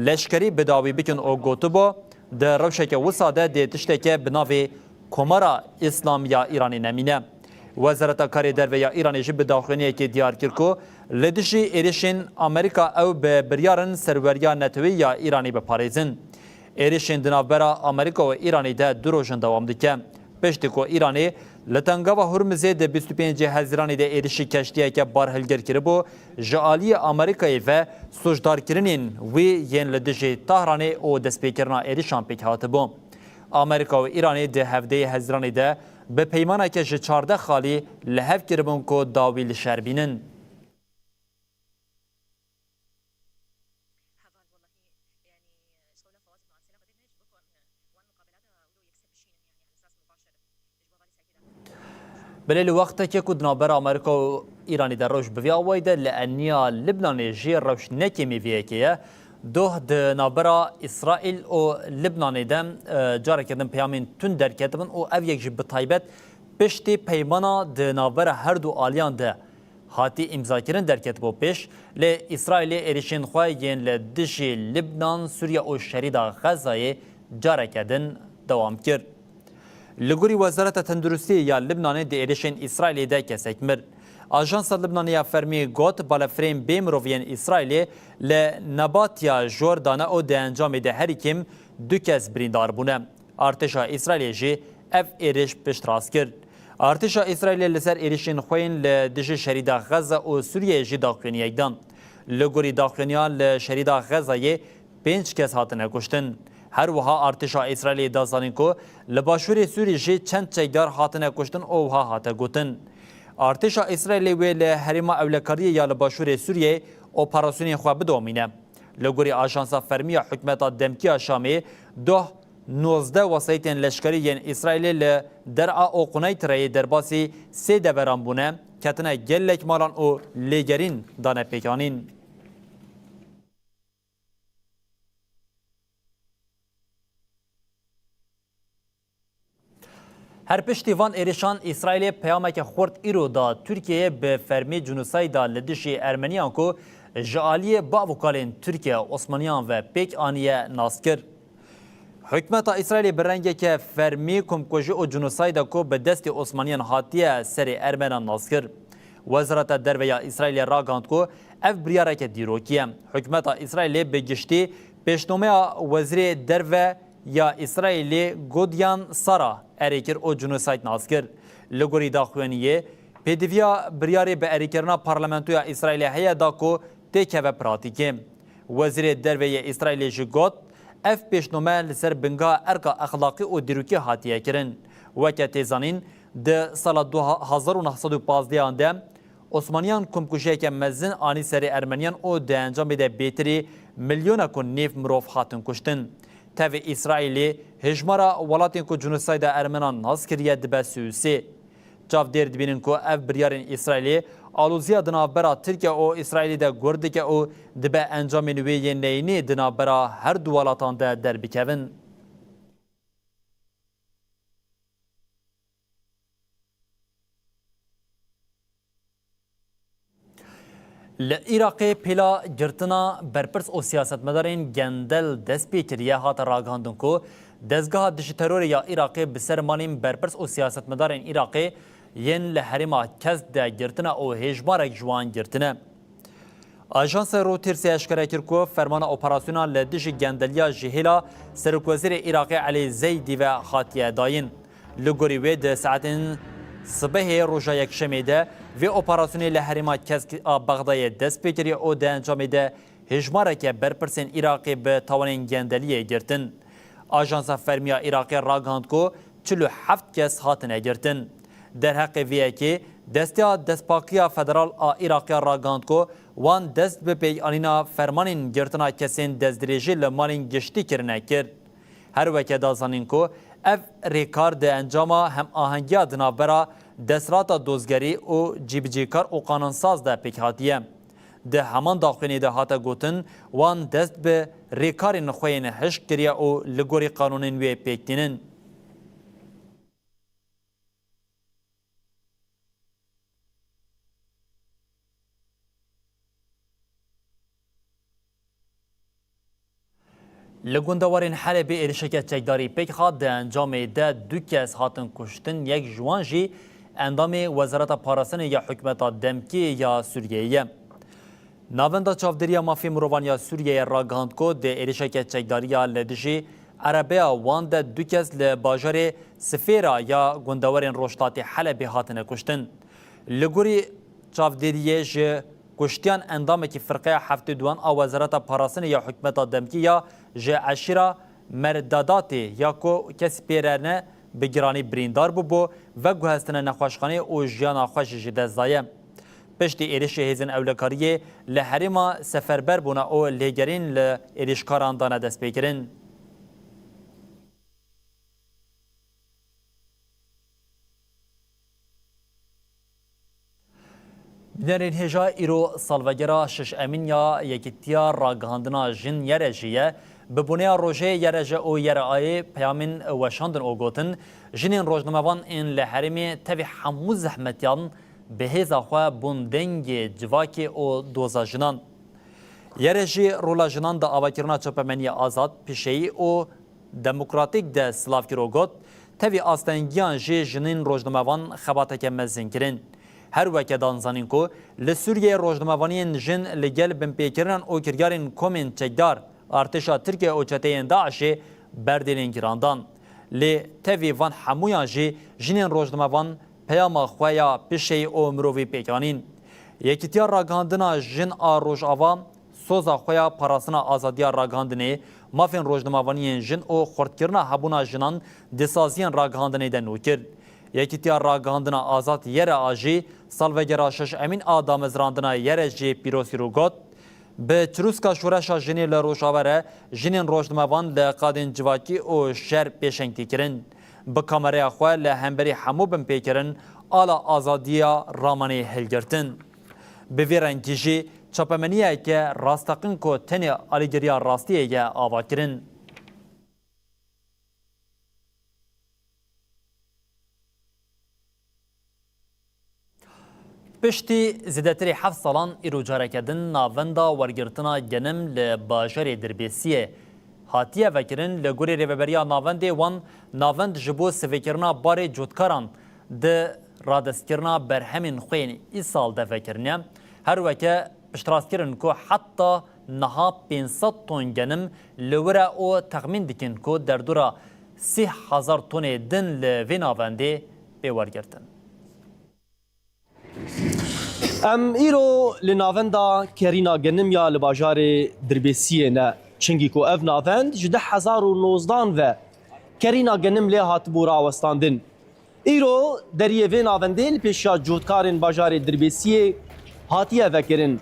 leşkerî bi dawî bikin û gotibû, di rewşeke wisa de dê tişteke bi navê Komara Îslamî ya Îranê nemîne. Wezareta Karê Derve ya Îranê jî bi daxuyaniyekê diyar kir ku li dijî êrişên Amerîka ew bi biryar in serweriya neteweyî ya Îranê biparêzin. Êrişên di navbera Amerîka û Îranê de du roj in dewam dike. Piştî ku Îranê li Tengava Hurmizê di bîst û pêncê Hezîranê de êrişî keştiyeke barhilgir kiribû, ji aliyê Amerîkayê ve sûcdarkirinên wî yên li dijî Tahranê û destpêkirina êrişan pêk hatibû. Amerîka û Îranê di hevdehê Hezîranê de bi peymaneke ji çardeh xalî li hev kiribûn ku dawî li şer bînin. Belê li wextekê ku di navbera Amerîka û Îranê de rewş bi vî awayî de, li eniya Libnanê jî rewş ne kêmî vê yekê ye. Doh di navbera Îsraîl û Libnanê de, e, careke din peyamên tund derketibin û ev yek jî bi taybet piştî peymana di navbera her du aliyan de hatî îmzakirin derketibû pêş, lê Îsraîlê êrişên xwe yên li dijî Libnan, Sûriye û şerîda Xezayê careke din dewam kir. Li gorî Wezareta Tenduristiyê ya Libnanê di êrişên Îsraîlê de kesek mir. Ajansa Libnanê ya fermî got, balefirên bê mirov yên Îsraîlê li Nabatiya Jor dane û di encamê de herî kêm du kes birîndar bûne. Artêşa Îsraîlê jî ev êriş piştrast kir. Artêşa Îsraîlê li ser êrişên xwe yên li dijî şerîda Xeza û Sûriyeyê jî daxuyaniyek dan. Li gorî daxuyaniya li şerîda Xezayê pênc kes hatine kuştin. Her wiha artêşa Îsraîlê da zanîn ku li başûrê Sûrî jî çend çekdar hatine kuştin û wiha hate gotin, Artêşa Îsraîlê wê li herêma ewlekariyê ya li başûrê Sûriyeyê operasyonên xwe bidomîne. Li gorî ajansa fermî ya hikûmeta demkî ya Şamê, doh nozdeh wesayîtên leşkerî yên Îsraîlê li Der'a û Quneydreyê derbasî sê deveran bûne, ketine gelek malan û lêgerîn dane pêkanîn. Her piştî van êrişan, Îsraîlê peyameke xurt îro da Tirkiyeyê bi fermî cinosayda li dijî Ermeniyan ku ji aliyê bav û kalên Tirkiye Osmaniyan ve pêk aniye nas kir. Hikûmeta Îsraîlê bi rengeke fermî komkujî û cinosayda ku bi destê Osmaniyan hatiye serê Ermenan nas kir. Wezareta Derve ya Îsraîlê ragihand ku ev biryareke dîrokî ye. Hikûmeta Îsraîlê bi giştî pêşnomeya Wezîrê Derve ya Îsraîlê Godiyan Sara erê kir û cinosayd nas kir. Li gorî daxuyaniyê, pêdiviya biryarê bi erêkirina Parlamentoya Îsraîlê heye da ku têkeve pratîkê. Wezîrê Derve yê Îsraîlê jî got, ev pêşnome li ser bingeha erka exlaqî û dîrokî hatiye kirin. Weke tê zanîn, di sala du hezar û neh sed û pazdeh an de Osmaniyan komkujiyeke mezin anî serê Ermeniyan û di encamê de bêtirî milyonek û nêv mirov hatin kuştin. Tevî Îsraîlê hêjmara welatên ku jenosayda Ermenan nas kiriye dibe sî û sê. Çavdêr dibînin ku ev biryarên Îsraîlê aloziya di navbera Tirkiye û Îsraîlê de gur dike û dibe encamên wê yên neyînî di navbera her du welatan de derbikevin. Li Iraqê pêla girtina berpirs û siyasetmedarên gendel dest pê kiriye, hate ragihandin ku dezgeha dijî terorê ya Iraqê bi ser malên berpirs û siyasetmedarên Iraqê yên li herêma Kesk de girtine û hêjmarek ji wan girtine. Ajansa Reutersê eşkere kir ku fermana operasyona li dijî gendeliya ji hêla Serokwezîrê Iraqê Elî Zeydî ve hatiye dayîn. Li gorî wê di saetên sibehê roja Yekşemê de vê operasyonê li herêma Kesk a Bexdayê dest pê kiriye û di encamê de hêjmareke berpirsên Iraqê bi tawanên gendeliyê girtin. Ajansa fermiya Iraqê ragihand ku çil û heft kes hatine girtin. Derheqê vê yekê, Desteya Destpakiya Federal a Iraqê ragihand ku wan dest bi pêkanîna fermanên girtina kesên destdirêjî li malên giştî kirine kir. Her weke da zanîn ku ev rêkar di encama hemahengiya di navbera desthilata dozgerî û cîbicîkar û qanunsaz de pêk hatiye. Di heman daxuyanî de hate gotin, wan dest bi rêkarên xwe yên hişk kiriye û li gorî qanûnên wê pêk tînin. Li gundewarên Helebê êrişeke çekdarî pêk hat, di encamê de du kes hatin kuştin, yek ji wan jî endamê Wezareta Parastinê ya hikûmeta demkî ya Sûriyeyê ye. Navenda Çavdêriya Mafê Mirovan ya Sûriyeyê ragihand ku di êrişeke çekdarî ya li dijî erebeya wan de du kes li bajarê Sifêra ya gundewarên rojhilatê Helebê hatine kuştin. Li gorî çavdêriyê ji kuştiyan endamekî firqeya heftê duan a Wezareta Parastinê ya hikûmeta demkî ya ji eşîra Merdadatê ya ku kesî pê re ne bi giranî birîndar bûbû, veguhestine nexweşxaneyê û jiyana xwe jî ji dest daye. Piştî êrişê hêzên ewlekariyê li herêma seferber bûne û lêgerîn li êrişkaran dane destpêkirin. Bînerên hêja, îro salvegera şeş emîn ya Yekîtiya Ragihandina Jin Yerejî ye. Bi boneya rojê Yereje û Yereayê peyamên weşandin û gotin, jinên rojnamevan ên li herêmê tevî hemû zehmetiyan bi hêza xwe bûn dengê civakê û doza jinan. Yere jî rola jinan di avakirina çapemeniya azad, pişeyî û demokratîk de silav kir û got, tevî astengiyan jî jinên rojnamevan xebateke mezin kirin. Her weke dan zanîn ku li Sûriyeyê rojnamevaniyên jin li gel binpêkirinan û kiryarên komên çekdar, artêşa Tirkiye û çeteyên DAIŞê berdêlên giran dan. Lê tevî van hemûyan jî jinên rojnamevan peyama xwe ya pişeyî û mirovî pêk anîn. Yekîtiya Ragihandina Jin a Rojava soza xwe ya parastina azadiya ragihandinê, mafên rojnamevaniyên jin û xurtkirina hebûna jinan di saziyên ragihandinê de nû kir. Yekîtiya Ragihandina Azad Yere a jî salvegera şeş emîn a damezrandina Yere jê pîroz kir û got, Bi çirûska şoreşa jinê li Rojava re jinên rojnamevan li qadên civakî û şer pêşengtî kirin. Bi kamereya xwe li hemberî hemû binpêkirin ala azadiya ramanê hilgirtin. Bi vî rengî jî çapemeniyeke rasteqîn ku tenê alîgiriya rastiyê ye ava kirin. Piştî zêdetirî heft salan îro careke din navenda wergirtina genim li bajarê Dirbêsiyê hatiye vekirin. Li gorî rêveberiya navendê wan navend ji bo sivêkirina barê cotkaran di radestkirina berhemên xwe yên îsal de vekirine. Her weke piştrast kirin ku heta niha pênc sed ton genim li wir e û texmîn dikin ku derdora sî hezar tonê din li vê navendê pê wergirtin. Em îro li navenda kerîna genim ya li bajarê Dirbêsiyê ne. Çingî ku ev navend ji du hezar û nozdan ve kerîna genim lê hatibû rawestandin. Îro deriyê vê navendê li pêşiya cotkarên bajarê Dirbêsiyê hatiye vekirin.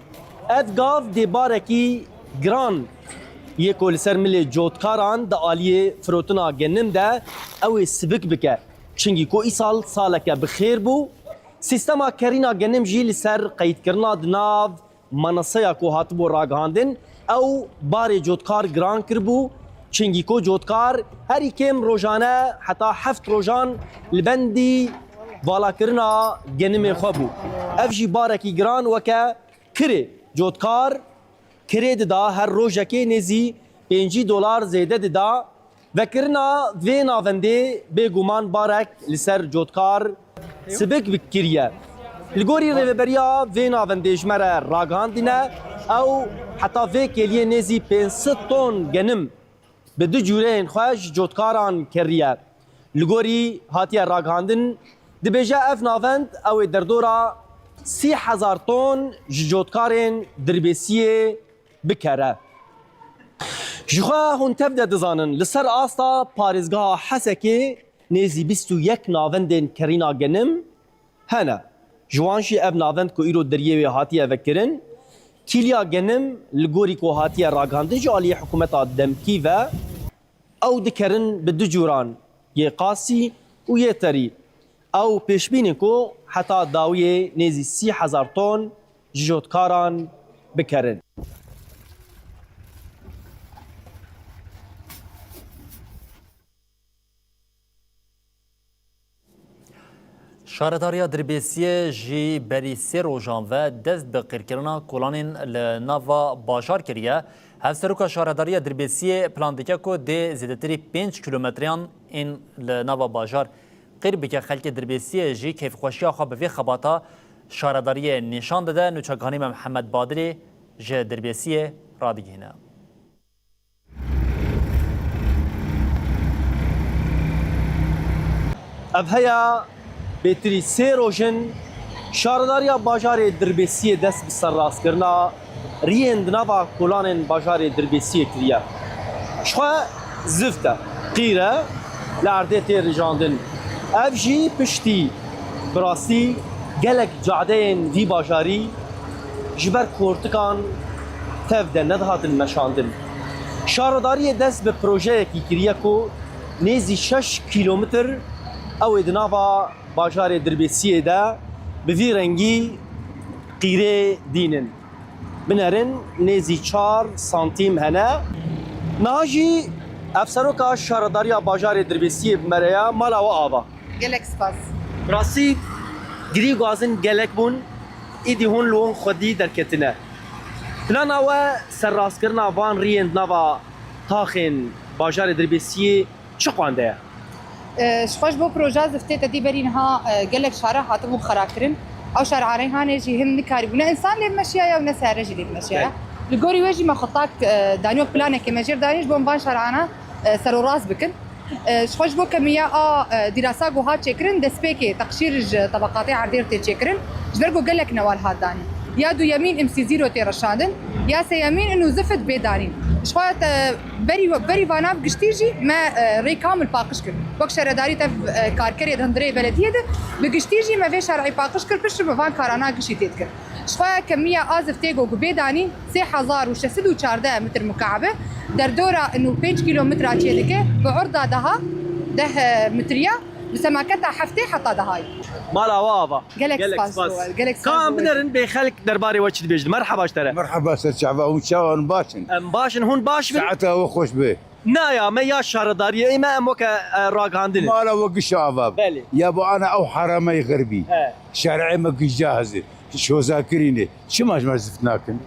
Ev gav dê barekî giran yê ku li ser milê cotkaran di aliyê firotina genim de ew ê sibik bike. Çingî ku îsal saleke bi xêr bû, sîstema kerîna genim jî li ser qeydkirina di nav meneseya ku hatibû ragihandin, ew barê cotkar giran kiribû, çingî ku cotkar herî kêm rojane heta heft rojan li bendî valakirina genimê xwe bû. Ev jî barekî giran weke kirê. Cotkar kirê dida, her rojekê nêzî pêncî dolar zêde dida. Vekirina vê navendê bêguman barek li ser cotkar sibik bi-, kiriye. Li gorî rêveberiya vê navendê ji me re ragihandine, ew heta vê kêliyê nêzî pênc sed ton genim bi du cûreyên xwe ji cotkaran keriye. Li gorî hatiye ragihandin, dibêje ev navend ew ê derdora sî hezar ton ji cotkarên Dirbêsiyê bikere. Ji xwe hûn tev de dizanin, li ser asta parêzgeha Hesekê nêzî bîst û yek navendên kerîna genim hene. Ji wan jî ev navend ku îro deriyê wê hatiye vekirin, kîliya genim li gorî ku hatiye ragihandin ji aliyê hikûmeta demkî ve, ew dikerin bi du cûran, yê qasî û yê terî. Ew pêşbîn e ku heta dawiyê nêzî sî hezar ton ji jotkaran bikerin. Şaredariya Dirbêsiyê jî berî sê rojan ve dest bi qîrkirina kolanên li nava bajar kiriye. Hevseroka Şaredariya Dirbêsiyê plan dike ku dê zêdetirî pênc kîlometreyan ên li nava bajar qîr bike. Xelkê Dirbêsiyê jî kêfxweşiya xwe bi vê xebata şaredariyê nîşan dide. Nûçekanî me Mihemed Badirê ji Dirbêsiyê radigihîne. Ev heya bêtirî sê roj in şaredariya bajarê Dirbêsiyê dest bi serrastkirina riyên di nava kolanên bajarê Dirbêsiyê kiriye. Ji xwe zift e, qîr e, li erdê tê rijandin. Ev jî piştî bi rastî gelek cadeyên vî bajarî ji ber kortikan tev de nedihatin meşandin. Şaredariyê dest bi projeyekî kiriye ku nêzî şeş kîlometr ew ê di nava bajarê Dirbêsiyê de bi vî rengî qîrê dînin. Binerin nêzî çar santîm hene. Niha jî hevseroka şaredariya bajarê Dirbêsiyê bi me re ye, mala we ava. Gelek spas. Rastî girî û gazin gelek bûn, îdî hûn li wan xwedî derketine. Plana we serrastkirina van riyên di nava taxên bajarê Dirbêsiyê çi qwande ye? E, ji xwe ji bo proja ziftê te dî berî niha, e, gelek şare hatibûn xera kirin. Ew şareaneyê hanê jî hin nikarîbûne. Însan lê meşiya ye û ne seyare jî lê meşiya ye. Belê. Li gorî we jî me xwe tak, e, danî wek planekê me jêr danî ji bo em van şareana, e, serorast bikin. E, ji xwe ji bo kemiya a, e, dîrasa ku hat çêkirin, destpêkê teqşîr ji tebeqatê erdê re tê çêkirin, ji ber ku gelek newal hat danîn. Ya duyemîn imsî zîro tê reşandin, ya sêyemîn ino zifit bê danîn. Ji xwe te berî, berî vana bi giştî jî me, e, rê kamil paqij kir. Wek şaredarî tev, e, karkerê di hundirê belediyê de, bi giştî jî me vê şer'î paqij kir, piştre me van karana giştî tê dikir. Ji xwe kemiya a ziftê ku bê danîn sê hezar û şeş sed û çardeh metr mukab e. Derdora ino pênc kîlometra çêdike, bi orda daha deh metriya, bi semaketa heftê heta dahayî. Mala we ava. Gelek spas bo we, gelek spas bo we. Ka em binerin bê xelk derbarê we çi dibêjin. Merheba ji te re. Merheba ser çava, hûn çawa in, baş in? Em baş in, hûn baş bin? Saeta we xweş be. Na ya me ya şaredariyê, ê me em weke, e, ragihandin in. Mala we giş ava be. Belê. Ya bo ana ew haramey xerbî. He. Şerê me giş cahiz e. Şoza kirîne. Çima ji me zift nakin?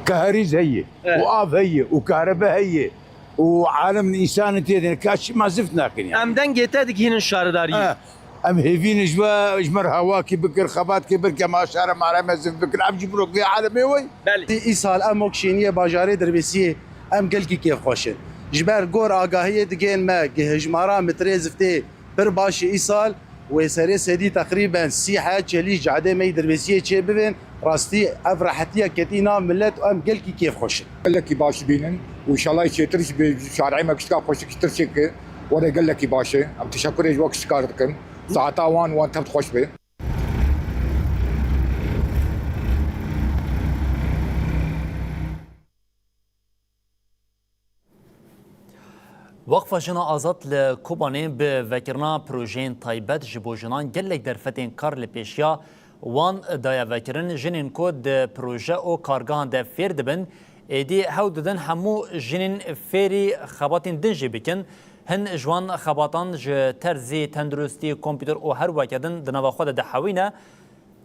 Keherîz heye. He. Û av heye. Û kahrebe heye. Û alem însanê tê de. Ka çima zift nakin ya? Em dengê te digihînin şaredariyê. He. Em hêvî ne ji we, ji me re hawakî bikir, xebatkî bikir, em a şare mare me zift bikir. Ev jî birokê alemê we. Belê. Îsal em wek şêniyê bajarê Dirbêsiyê em gelkî kêfxweş in. Ji ber gor agahiyê digên me hejmara metrê ziftê pir baş e îsal. Wê serê sedî teqrîben sî he çelî cadê me yî Dirbêsiyê çê bibên. Rastî ev rehetiya ketî nav milet û em gelkî kêfxweş in. Gelekî baş bînin û înşallah çêtir jî bi şareyê me kiştika xweşik ji tirşê ki were gelekî baş e. Em teşekurê ji we kiştikar dikin. Saeta wan wan tev xweş be. Weqfa Jina Azad li Kobanê bi vekirina projeyên taybet ji bo jinan gelek derfetên kar li pêşiya wan daye vekirin. Jinên ku di proje û kargehan de fêr dibin, êdî hewl didin hemû jinên fêrî xebatên din jî bikin. Hin ji wan xebatan ji terzî, tenduristî, kompîter û her weke din di nava xwe de dihewîne.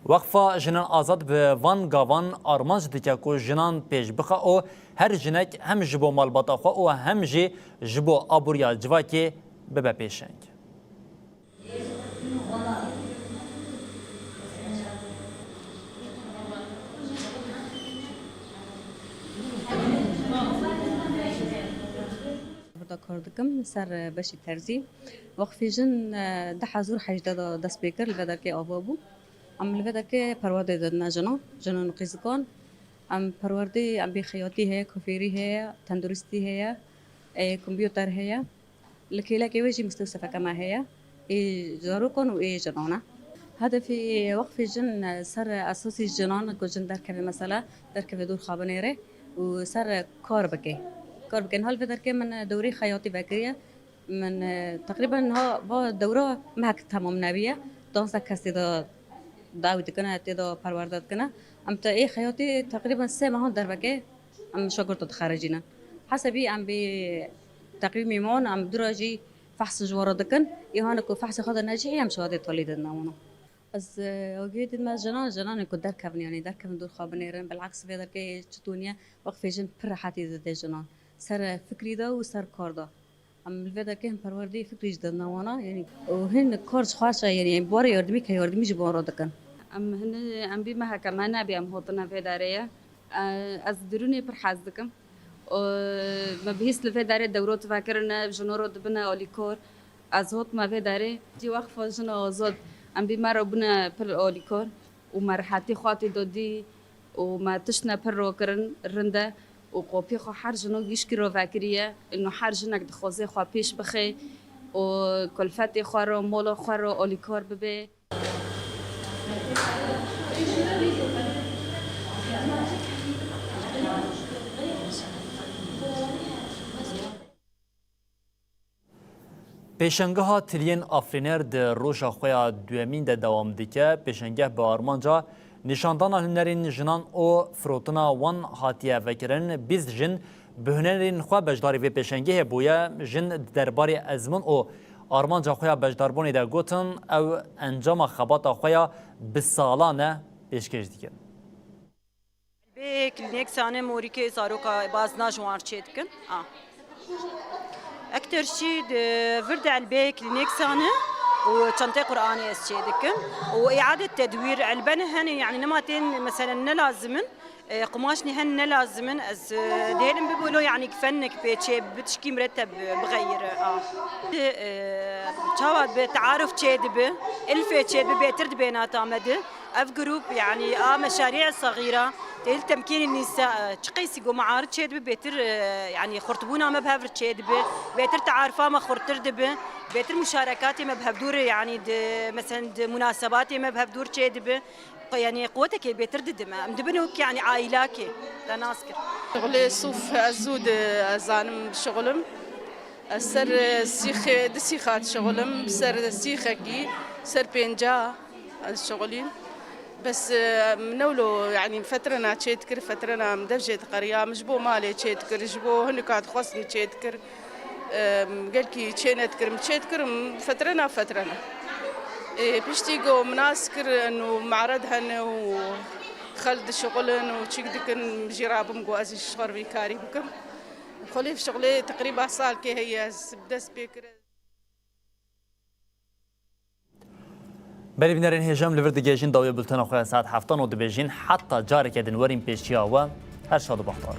Weqfa Jinan Azad bi van gavan armanc dike ku jinan pêş bixe û her jinek hem ji bo malbata xwe û hem jî ji bo aboriya civakê bibe pêşeng. Burada kar dikim ser beşî terzî. Weqfê Jin, e, du hezar hejdeh de dest pê kir, li vê derkê ava bû. Em li vê derkê perwerdê didine jinan, jinan û qîzikan. Em perwerdê, em bê xeyatî heye, kofêrî heye, tenduristî heye, e, kompûter heye. Li kêlekê wê jî mistewsefeke me heye. Ê zarokan û ê jinan e. Hedefê Weqfê Jin, e, ser esasî jinan ku jin derkeve mesela, derkeve dor xwe binêre û ser kar bike. Kar bike. Niha li vê derkê min dewrê xeyatî vekiriye. Min, e, teqrîben niha va dewra mehek temam nebiye. Duwazdeh kes tê de dawî dikine, tê de perwerde dikine. Em te ê xeyatî teqrîben sê mehan derveke em şagirta dixerecînin. Hesebî em bê teqwîmê wan, em dura jî fehs ji wan re dikin. Ê hane ku fehsê xwe de necihî em şehadê talî didin wana. Ez, e, agirê didime jinan, jinanê ku derkevin, yanî derkevin dor xwe binêrin. Bilaks vê derkê çitoniye Weqfê Jin pir rehetî dide jinan. Ser, e, fikrî de û ser kar de. Em li vê derkê hin perwerdeyê fikrî ji didine wana, yanî û hin kar ji xweş e, yanî em bi warê yardimî ke yardimî ji bo wan re dikin. Em hin, em bî meheke me nebî em hotine vê derê ye. E, ez dirûnê pir hez dikim. Û me bihîst li vê derê dewrot vekirine, jino ro dibine alîkor. Ez hotime vê derê. Cî Weqfa Jina Azad, em bî me re bûne pir alîkor. û me rehetî xwe tê de dî û me tiştine pir rokirin rind e û qopî xwe her jino gişkî ro vekiriye. Ino her jinek dixwaze xwe pêş bixe û kulfetê xwe ro, mola xwe ro alîkar bibe. Pêşangeha Tiliyên Afrîner di roja xwe ya duyemîn de dewam dike. Pêşangeh bi armanca nîşandana hunerên jinan û firotina wan hatiye vekirin. Bîst jin bi hunerên xwe beşdarî vê pêşangehê bûye. Jin di derbarê ezmûn û armanca xwe ya beşdarbûnê de gotin, ew encama xebata xwe ya bi salan e pêşkêş dikin. Bê klînîk sane morîkê zaroka bazna ji wan çê dikin. A. Ekter şî di vir de elbê klînîk sane û çentê Qur'anê ez çê dikim. Û îade tedwîr elbene hene, yani nema tên meselen ne lazimin. E, qumaşnî hen ne lazimin. Ez, e, dêlim bibûno, yani fennik pê çê bi tişkî mireteb bixeyire. A. E, çawa bi taaruf çê dibi, ilfê çê bi bêtir dibêna tamedi. Ev grup, yani, a meşarî sexîra, têl temkînî nîsa, e, çi qeysî ku mearid çêdibi, bêtir, e, yani, xurtbûna me bi hev re çêdibi, bêtir tearifa me xurttir dibi, bêtir muşarekatê me bi hevdû re, yani, di, meselen, di munasebatê me bi hevdû re çêdibi, qu-, yani, quwetekê bêtir didime. Em dibin wek, yani, aîlakê, te nas kir. Şixulê sûf ez zû di, ez zanim bişixulim. Ez ser, e, sîxê, di sîxa dişixulim, ser sîxekî, ser pênca ez şixulîm. Bes, e, min newlo, yanî fetrena çê dikir, fetrena min dev jê diqeriya, min ji bo malê çê dikir, ji bo hinika dixwest min çê dikir. E, gelkî çê nedikir, min çê dikir, min fetrena, fetrena. Ê, piştî ku min nas kir, eno mered hene û xelk dişixulin û çîk dikin, min jî rabim ku ez jî ji xwe re vî karî bikim. Xulê şixulê teqrîba salkê heye ez bi dest pê kir. Belê bînerên hêja, em li vir digihêjin dawiyê bultena xwe ya saet heftan û dibêjin heta careke din werin pêşiya we. Her şad û bextewar.